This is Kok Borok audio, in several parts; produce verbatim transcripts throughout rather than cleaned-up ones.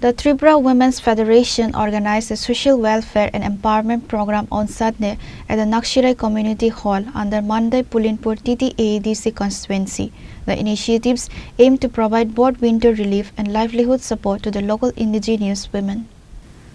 The Tripura Women's Federation organized a social welfare and empowerment program on Sunday at the Nakshirai Community Hall under Mandai Pulinpur T T A A D C constituency. The initiatives aim to provide both winter relief and livelihood support to the local indigenous women.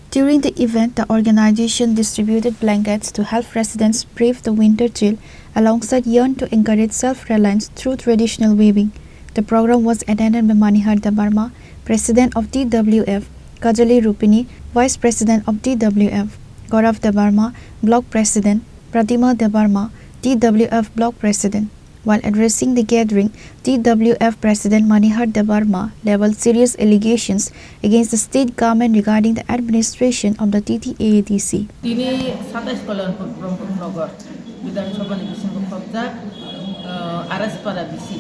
During the event, the organization distributed blankets to help residents brave the winter chill, alongside yarn to encourage self-reliance through traditional weaving. The program was attended by Manihar Debbarma, President of T W F, Kajali Rupini, Vice President of T W F, Gaurav Debbarma, Block President, Pratima Debbarma, T W F Block President. While addressing the gathering, T W F President Manihar Debbarma leveled serious allegations against the state government regarding the administration of the T T A A D C. Tini satais Kalyana Brahmanagar Bidhan Sabha ni bisingo khobjak, uh, R S Para B C,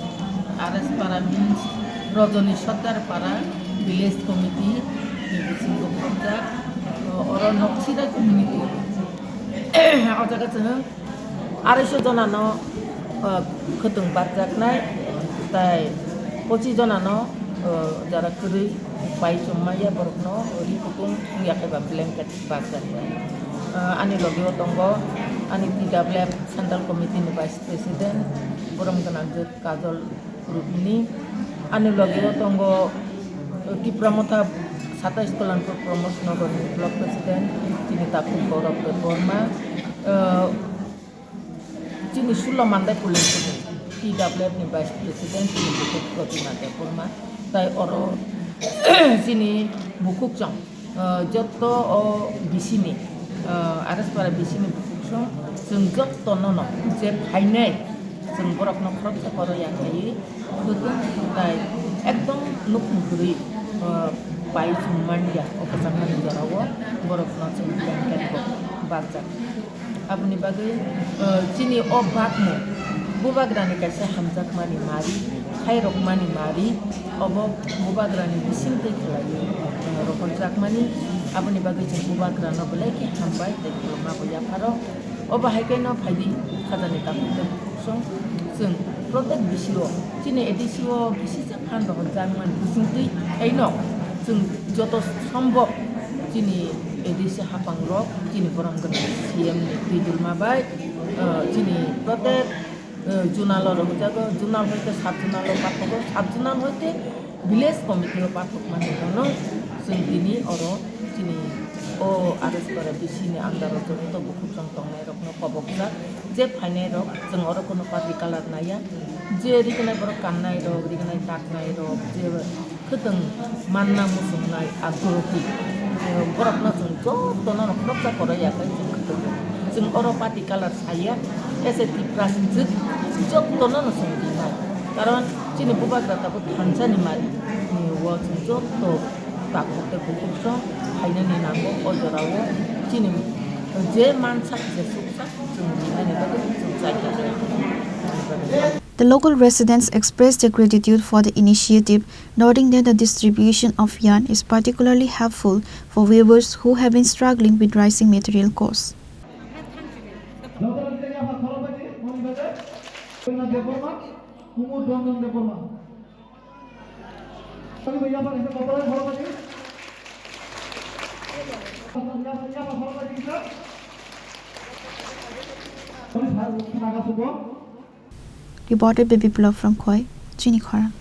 R S Para means Rajani Sardar Para Village Committee ni bisingo khobjak, uh, oro Nakshirai community. O jaga chwng Aroiso jonano, uh, khwtwng barjaknai, tai pochi jonano, uh, jara kwrwi bai chum maya borokno ri kutung wngya khe ba blanket barjaknai. Uh, ani logeo tongo ani T W F Central Committee ni Vice President, borom gwnang Jyot Kajol Rupini. Ani logeo tongo Tipra Motha satais Kalyana Brahmanagar ni Block President, chini Takhuk Gaurav Debbarma. Uh, Chini Sullo Mandai Pulinpur ni T W F ni Vice President chini bukhuk Pratima Debbarma, tai oro chini bukhuk chwng, ah, jotto o B C ni, ah, R S Para B C ni bukhuk chwng, chwng jotto no no je phainai chwng borok no khoroksa koro ya khaiwi khwtwng tai ekdom nuk mukrwi, ah, pai chum manya o kwchangmani jorao borok no chwng blanket bo bakjak. Aboni bagwi, uh, chini o bakmung bubagrani kaisa hamjakmani mari, khairokmani mari, obo bubagrani bisingtwi khlaiwi, uh, rohorjakmani. Aboni bagwi chwng bubagrano belai khe hambai tei khulumma bo yapharo. Obo hai khe no phaidi khajani takhuk tei bukhuk song chwng protek bisio chini A D C o bisijak phan rohorjakmani bisingtwi khaino chwng joto sombhob chini A D C haphangrok, chini borom gwnang C M ni twi dulma bai, ah, chini protek, ah, zonal o rohorjago, zonal hoite sub zonal o pathogo, sub zonal hoite village committee o pathok mani bono chwng tini oro chini o R S Para B C ni under o joto bukhuk chwng tongnai rokno kobokjak, je phainai rok chwng oro kono party colour naiya, je rignai borok kannai rok, rignai taknai rok, je khwtwng manna muchungnai agrohi, eh, borokno chwng jotono no khoroksa koro ya khe chwng khwtwng. Chwng oro party colour saya, S A T plus jwk jotono no chwng rinai. Karon chini bubagra tabuk thansa ni mari, eh, o chwng joto takhuk tei bukhuk song phainani nango o jorao chini je mansak je suksak chwng rinani bagwi chwng chai kha. The local residents expressed their gratitude for the initiative, noting that the distribution of yarn is particularly helpful for weavers who have been struggling with rising material costs. Reported by Biplab from Khowai, Chini Khorang.